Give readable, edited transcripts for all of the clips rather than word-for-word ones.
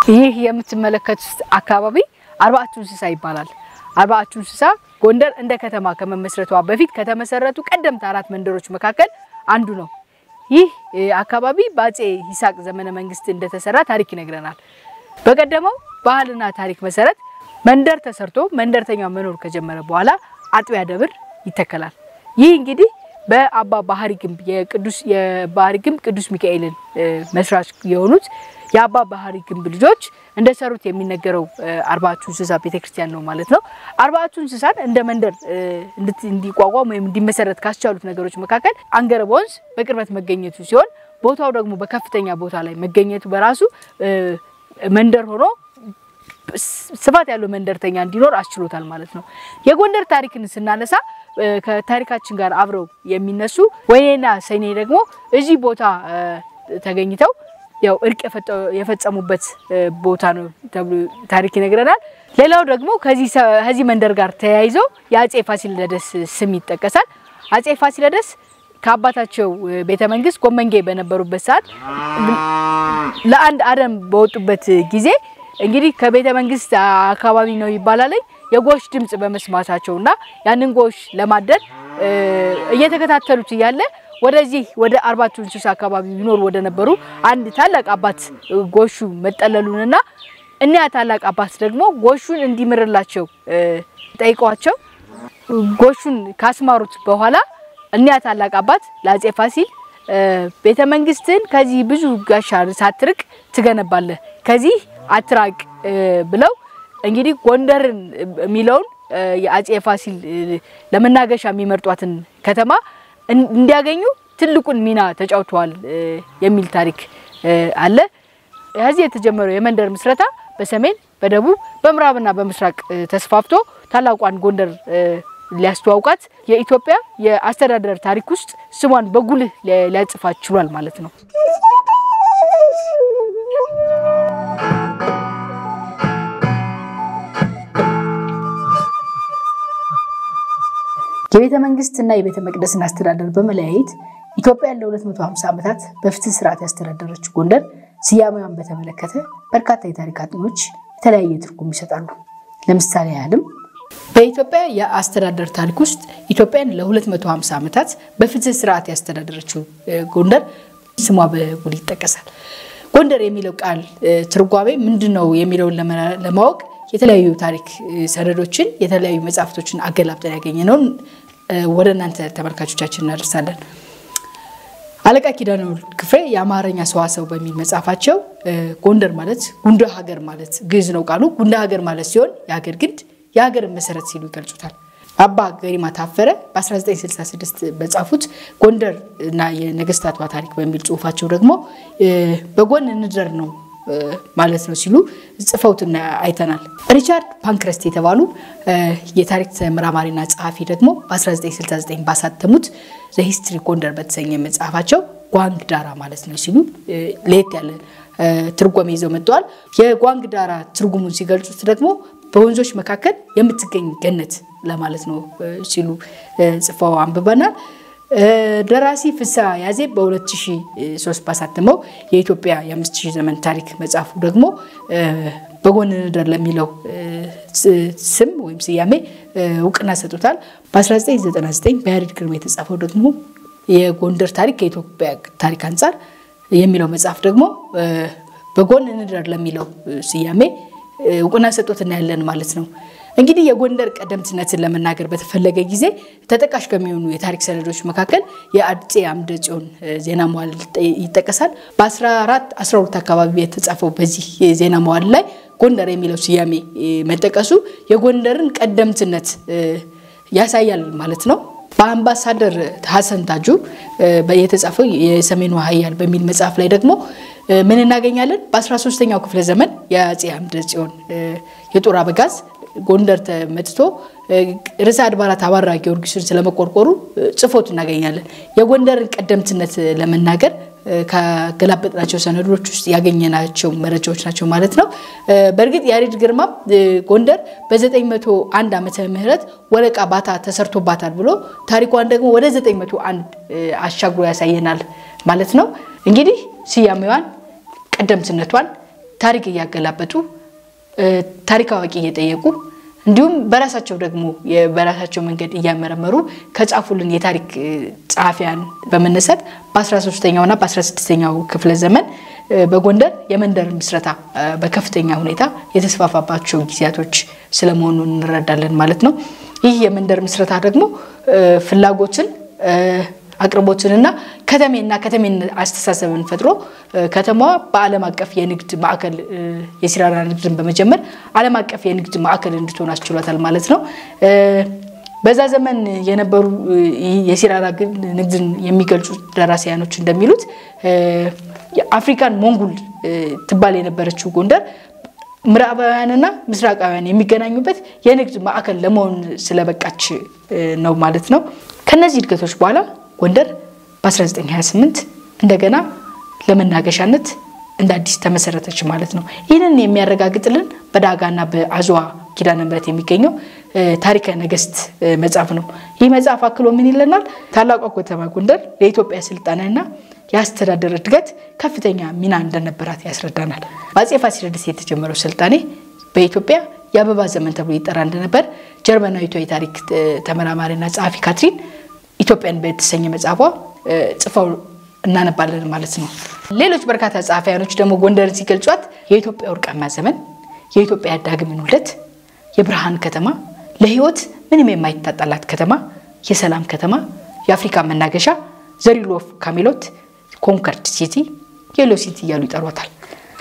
ይህ የምትመለከቱት አካባቢ አርባዕቱ እንስሳ ይባላል። አርባዕቱ እንስሳ ጎንደር እንደ ከተማ ከመመስረቷ በፊት ከተመሰረቱ ቀደምት 4 መንደሮች መካከል አንዱ ነው። ይህ አካባቢ በአፄ ይስሐቅ ዘመነ መንግስት እንደተሰራ ታሪክ ይነግረናል። በቀደመው ባህልና ታሪክ መሰረት መንደር ተሰርቶ መንደርተኛው መኖር ከጀመረ በኋላ አጥቢያ ደብር ይተከላል። ይህ እንግዲህ በአባ ባህሪ ግንብ የቅዱስ የባህሪ ግንብ ቅዱስ ሚካኤልን መስራች የሆኑት የአባ ባህሪ ግንብ ልጆች እንደሰሩት የሚነገረው አርባዕቱ እንስሳ ቤተክርስቲያን ነው ማለት ነው። አርባዕቱ እንስሳን እንደ መንደር እንዲቋቋም ወይም እንዲመሰረት ካስቻሉት ነገሮች መካከል አንገረብ ወንዝ በቅርበት መገኘቱ ሲሆን ቦታው ደግሞ በከፍተኛ ቦታ ላይ መገኘቱ በራሱ መንደር ሆኖ ስፋት ያለው መንደርተኛ እንዲኖር አስችሎታል ማለት ነው። የጎንደር ታሪክን ስናነሳ ከታሪካችን ጋር አብረው የሚነሱ ወይኔና ሰኔ ደግሞ እዚህ ቦታ ተገኝተው ያው እርቅ የፈጸሙበት ቦታ ነው ተብሎ ታሪክ ይነግረናል። ሌላው ደግሞ ከዚህ መንደር ጋር ተያይዞ የአፄ ፋሲለደስ ስም ይጠቀሳል። አፄ ፋሲለደስ ከአባታቸው ቤተ መንግስት ጎመንጌ በነበሩበት ሰዓት ለአንድ አደም በወጡበት ጊዜ እንግዲህ ከቤተ መንግስት አካባቢ ነው ይባላል የጎሽ ድምጽ በመስማታቸውና ያንን ጎሽ ለማደን እየተከታተሉት እያለ ወደዚህ ወደ አርባዕቱ እንስሳ አካባቢ ይኖር ወደ ነበሩ አንድ ታላቅ አባት ጎሹ መጠለሉንና እኒያ ታላቅ አባት ደግሞ ጎሹን እንዲምርላቸው ጠይቀዋቸው ጎሹን ካስማሩት በኋላ እኒያ ታላቅ አባት ለአፄ ፋሲል ቤተ መንግስትን ከዚህ ብዙ ጋሻ ሳትርቅ ትገነባለህ ከዚህ አትራቅ ብለው እንግዲህ ጎንደርን የሚለውን የአፄ ፋሲል ለመናገሻ የሚመርጧትን ከተማ እንዲያገኙ ትልቁን ሚና ተጫውተዋል የሚል ታሪክ አለ። ከዚህ የተጀመረው የመንደር ምስረታ በሰሜን በደቡብ በምዕራብና በምስራቅ ተስፋፍቶ ታላቋን ጎንደር ሊያስተዋውቃት የኢትዮጵያ የአስተዳደር ታሪክ ውስጥ ስሟን በጉልህ ሊያጽፋት ችሏል ማለት ነው። የቤተ መንግስትና የቤተ መቅደስን አስተዳደር በመለያየት ኢትዮጵያን ለ250 ዓመታት በፍትህ ስርዓት ያስተዳደረችው ጎንደር ስያሜዋን በተመለከተ በርካታ የታሪክ አጥኚዎች የተለያየ ትርጉም ይሰጣሉ። ለምሳሌ ያህልም በኢትዮጵያ የአስተዳደር ታሪክ ውስጥ ኢትዮጵያን ለ250 ዓመታት በፍትህ ስርዓት ያስተዳደረችው ጎንደር ስሟ በጉልህ ይጠቀሳል። ጎንደር የሚለው ቃል ትርጓሜ ምንድነው የሚለውን ለማወቅ የተለያዩ ታሪክ ሰነዶችን የተለያዩ መጻሕፍቶችን አገላብጠን ያገኘነውን ወደ እናንተ ተመልካቾቻችን እናደርሳለን። አለቃ ኪዳነ ወልድ ክፍሌ የአማርኛ ሰዋሰው በሚል መጽሐፋቸው ጎንደር ማለት ጉንደ ሀገር ማለት ግዕዝ ነው ቃሉ ጉንደ ሀገር ማለት ሲሆን የሀገር ግንድ የሀገር መሰረት ሲሉ ይገልጹታል። አባ ገሪማ ታፈረ በ1966 በጻፉት ጎንደር እና የነገስታቷ ታሪክ በሚል ጽሁፋቸው ደግሞ በጎን እንደር ነው ማለት ነው ሲሉ ጽፈውትና አይተናል። ሪቻርድ ፓንክረስት የተባሉ የታሪክ ተመራማሪና ጸሐፊ ደግሞ በ1969 ባሳተሙት The History ጎንደር በተሰኘ መጽሐፋቸው ጓንግዳራ ማለት ነው ሲሉ ለየት ያለ ትርጓሜ ይዘው መጥተዋል። የጓንግዳራ ትርጉሙን ሲገልጹት ደግሞ በወንዞች መካከል የምትገኝ ገነት ለማለት ነው ሲሉ ጽፈው አንብበናል። ደራሲ ፍስሐ ያዜ በ2003 ባሳተመው የኢትዮጵያ የ5000 ዘመን ታሪክ መጽሐፉ ደግሞ በጎን እንደር ለሚለው ስም ወይም ስያሜ እውቅና ሰጥቶታል። በ1999 በያሬድ ግርማ የተጻፈው ደግሞ የጎንደር ታሪክ ከኢትዮጵያ ታሪክ አንፃር የሚለው መጽሐፍ ደግሞ በጎን እንደር ለሚለው ስያሜ እውቅና ሰጥቶት እናያለን ማለት ነው። እንግዲህ የጎንደር ቀደምትነትን ለመናገር በተፈለገ ጊዜ ተጠቃሽ ከሚሆኑ የታሪክ ሰነዶች መካከል የአፄ አምደ ጽዮን ዜና መዋዕል ይጠቀሳል። በ1412 አካባቢ የተጻፈው በዚህ የዜና መዋዕል ላይ ጎንደር የሚለው ስያሜ መጠቀሱ የጎንደርን ቀደምትነት ያሳያል ማለት ነው። በአምባሳደር ሐሰን ታጁ የተጻፈው የሰሜኑ ኃያል በሚል መጽሐፍ ላይ ደግሞ ምን እናገኛለን? በ13ኛው ክፍለ ዘመን የአፄ አምደ ጽዮን የጦር አበጋዝ ጎንደር ተመጥቶ ርዕሰ አድባራት አባራ ጊዮርጊስን ስለመቆርቆሩ ጽፎት እናገኛለን። የጎንደርን ቀደምትነት ለመናገር ካገላበጥናቸው ሰነዶች ውስጥ ያገኘናቸው መረጃዎች ናቸው ማለት ነው። በእርግጥ ያሬድ ግርማ ጎንደር በ901 ዓመተ ምህረት ወለቃ ባታ ተሰርቶባታል ብሎ ታሪኳን ደግሞ ወደ 901 አሻግሮ ያሳየናል ማለት ነው። እንግዲህ ስያሜዋን፣ ቀደምትነቷን፣ ታሪክ እያገላበጡ፣ ታሪክ አዋቂ እየጠየቁ፣ እንዲሁም በራሳቸው ደግሞ በራሳቸው መንገድ እያመረመሩ ከጻፉልን የታሪክ ጸሐፊያን በመነሳት በ13ኛውና በ16ኛው ክፍለ ዘመን በጎንደር የመንደር ምስረታ በከፍተኛ ሁኔታ የተስፋፋባቸው ጊዜያቶች ስለመሆኑ እንረዳለን ማለት ነው። ይህ የመንደር ምስረታ ደግሞ ፍላጎትን፣ አቅርቦትንና ከተሜና ከተሜን አስተሳሰብን ፈጥሮ ከተማዋ በዓለም አቀፍ የንግድ ማዕከል የሲራራ ንግድን በመጀመር ዓለም አቀፍ የንግድ ማዕከል እንድትሆን አስችሏታል ማለት ነው። በዛ ዘመን የነበሩ የሲራራ ንግድን የሚገልጹ ደራሲያኖች እንደሚሉት የአፍሪካን ሞንጉል ትባል የነበረችው ጎንደር ምዕራባውያንና ምስራቃውያን የሚገናኙበት የንግድ ማዕከል ለመሆን ስለበቃች ነው ማለት ነው። ከነዚህ እድገቶች በኋላ ጎንደር በ1928 እንደገና ለመናገሻነት እንደ አዲስ ተመሰረተች ማለት ነው። ይህንን የሚያረጋግጥልን በዳጋና በአዝዋ ኪዳነ ምሕረት የሚገኘው ታሪከ ነገስት መጽሐፍ ነው። ይህ መጽሐፍ አክሎ ምን ይለናል? ታላቋ ከተማ ጎንደር ለኢትዮጵያ ስልጣኔና የአስተዳደር እድገት ከፍተኛ ሚና እንደነበራት ያስረዳናል። በአፄ ፋሲለደስ የተጀመረው ስልጣኔ በኢትዮጵያ የአበባ ዘመን ተብሎ ይጠራ እንደነበር ጀርመናዊቷ የታሪክ ተመራማሪና ጸሐፊ ካትሪን ኢትዮጵያን በተሰኘ መጽሐፏ ጽፋው እናነባለን ማለት ነው። ሌሎች በርካታ ጸሐፊያኖች ደግሞ ጎንደርን ሲገልጿት የኢትዮጵያ ወርቃማ ዘመን፣ የኢትዮጵያ ዳግምን ውልደት፣ የብርሃን ከተማ፣ ለሕይወት ምንም የማይታጣላት ከተማ፣ የሰላም ከተማ፣ የአፍሪካ መናገሻ፣ the riddle of Camelot፣ conquered city፣ yellow city እያሉ ይጠሯታል።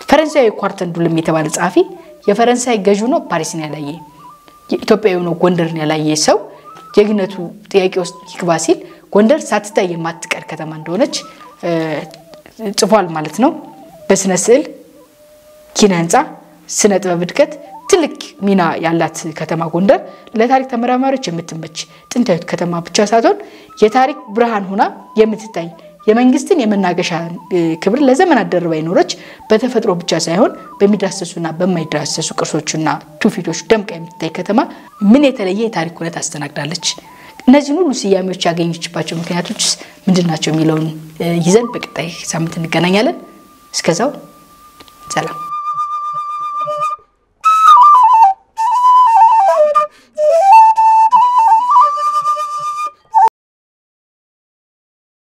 ፈረንሳዊ ኳርተን ዱልም የተባለ ጸሐፊ የፈረንሳይ ገዢ ሆኖ ፓሪስን ያላየ፣ ኢትዮጵያዊ ሆኖ ጎንደርን ያላየ ሰው ጀግነቱ ጥያቄ ውስጥ ይግባ ሲል ጎንደር ሳትታይ የማትቀር ከተማ እንደሆነች ጽፏል ማለት ነው። በስነ ስዕል፣ ኪነ ህንፃ፣ ስነ ጥበብ እድገት ትልቅ ሚና ያላት ከተማ ጎንደር ለታሪክ ተመራማሪዎች የምትመች ጥንታዊት ከተማ ብቻ ሳትሆን የታሪክ ብርሃን ሆና የምትታይ፣ የመንግስትን የመናገሻ ክብር ለዘመናት ደርባ የኖረች፣ በተፈጥሮ ብቻ ሳይሆን በሚዳሰሱና በማይዳሰሱ ቅርሶችና ትውፊቶች ደምቃ የምትታይ ከተማ ምን የተለየ የታሪክ እውነት አስተናግዳለች? እነዚህን ሁሉ ስያሜዎች ያገኘችባቸው ምክንያቶች ምንድን ናቸው የሚለውን ይዘን በቀጣይ ሳምንት እንገናኛለን። እስከዛው